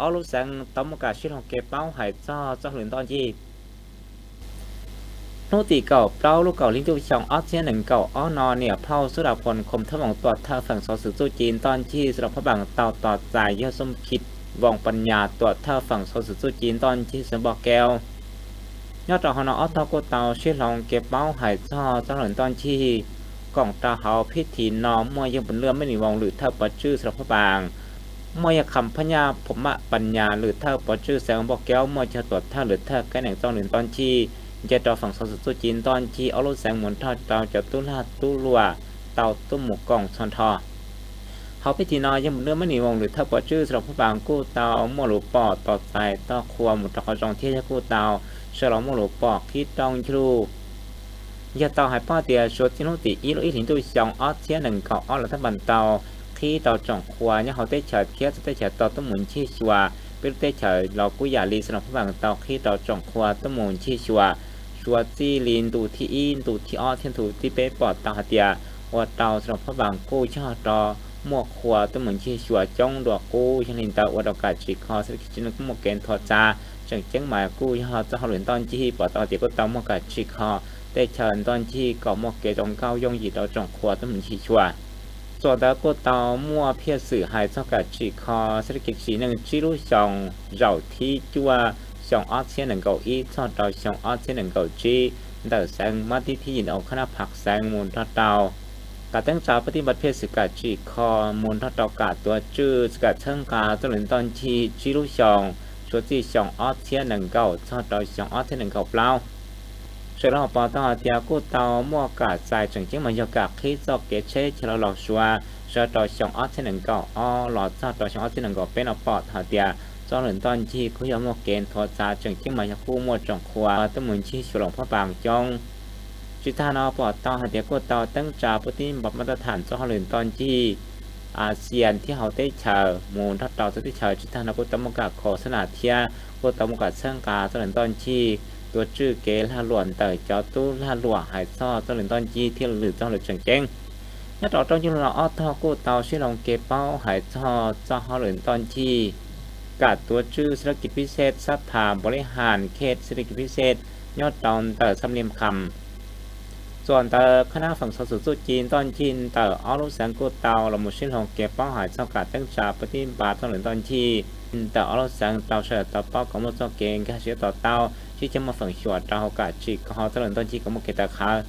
ob lub xeev tau muaj kam sib hloov kev paub hais txog txoj hauj lwm ntoj ncig. Hnub tim kaum plaub lub kaum hli ntuj xyoo ob txhiab nees nkaum ob no, niam phauj Xub Dam Phoo Khom Thab Voos tuam thawj feem xov xwm txuj ci ntoj ncig xeev Luas Phab Npaas tau tos txais yawg Xom Khis Voos Pas Nyas tuam thawj feem xov xwm txuj ci ntoj ncig xeev Npauj Keo. Nyob rau hauv no ob tog kuj tau sib hloov kev paub hais txog txoj hauj lwm ntoj ncig. Koom rau hauv phib thi no muaj yawg Npus Lwj Mab Nis Voos lwm thawj pov tswj xeev Luas Phab Npaas, muaj yawg Kham Phab Nyaj Phom Maj Pas Nyas lwm thawj pov tswj xeev Npauj Keo, muaj cov tuam thawj lwm thawj kaib nees txoj hauj lwm ntoj ncig nce rau feem xov xwm txuj ci ntoj ncig ob lub xeev mus nrog rau cov tub lag tub luam tau tuaj mus koom txhua nrho. Hauv phib thi no yawg Npus Lwj Mab Nis Voos lwm thawj pov tswj xeev Luas Phab Npaas kuj tau muaj lus pom tos txais tog qhua mus rau qhov zoo thiab yawg kuj tau sawv los muaj lus pom qhib rooj ncig lug. Yawg tau hais paub tias suav txij hnub tim ib lub ib hlis ntuj xyoo ob txhiab nees nkaum ob los tab pas tau qhib rau tsoom qhua nyob hauv teb chaws thiab txawv teb chaws tau tuaj mus ncig xyuas. Peb lub teb chaws los kuj yam li xeev Luas Phab Npaas tau qhib rau tsoom qhua tuaj mus ncig xyuas. Suav txij li ntu thib ib, ntu thib ob thiab ntu thib peb pom tau hais tias ua rau xeev Luas Phab Npaas kuj yog rau muaj qhua tuaj mus ncig xyuas coob dua qub. Yog li ntawd ua rau kam tsim kho xab laj kis tsis neej kuj muaj kev nthuav txav. Tseem ceeb mas kuj yog txoj hauj lwm ntoj ncig pom tau hais tias kuj tau muaj kam tsim kho tej chaw ntoj ncig kom muaj kev zoo nkauj yooj yim rau tsoom qhua tuaj mus ncig xyuas. Txuas ntawd kuj tau muaj phiaj xwm hais txog kam tsim kho xab laj kis tsis neej tsib lub xyoo, zaum thib cuaj xyoo ob txhiab nees nkaum ib txog rau xyoo ob txhiab nees nkaum tsib, ntawm xeev Mab Tib Thib Yim Au Khab Nab Phas xeev mus nrog rau kam teeb tsa pab tib npas phiaj xwm kam tsim kho mus nrog rau kam tuav tswj kam txhawb nqa txoj hauj lwm ntoj ncig tsib lub xyoo, suav txij xyoo ob txhiab nees nkaum txog rau xyoo ob txhiab nees nkaum plaub. Sawv daws pom tau hais tias kuj tau muaj kam txais tseem ceeb mas yog kam qhib txoj kev tsheb chaw los Suav sawv rau xyoo ob txhiab nees nkaum ob los txog rau xyoo ob txhiab nees nkaum peb no pom tau hais tias txoj hauj lwm ntoj ncig kuj yog muaj kev nthuav txav tseem ceeb mas yog kuj muaj tsoom qhua tuaj mus ncig xyuas Luas Phab Npaas coob. Tsis tag no pom tau hais tias kuj tau teeb tsa pab tib npas mab tab tham txoj hauj lwm ntoj ncig Axias thiab hauv teb chaws mus nrog rau txawv teb chaws. Tsis tag no kuj tau muaj kam khos xab nas thiab kuj tau muaj kam txhawb nqa txoj hauj lwm ntoj ncig tuav tswj kev lag luam ntawm cov tub lag luam hais txog txoj hauj lwm ntoj ncig thiab lwm txoj hauj lwm tseem ceeb. Nyob rau rau ncauj lus no ob tog kuj tau sib hloov kev paub hais txog txoj hauj lwm ntoj ncig kam tuav tswj xab laj kis pib xej xab phas npaus li has khe xab laj kis pib xej nyob rau ntawm xab li kham. Txuas ntawd khab nab feem xov xwm txuj ci ntoj ncig ntawm ob lub xeev kuj tau los mus sib hloov kev paub hais txog kam teeb tsa pab tib npas txoj hauj lwm ntoj ncig ntawm ob lub xeev rau sawv daws tau paub kom muaj txoj kev nkag siab to taub sib cog muaj feem xyuam rau hauv kam tsim kho txoj hauj lwm ntoj ncig kom muaj kev tawv qhawv.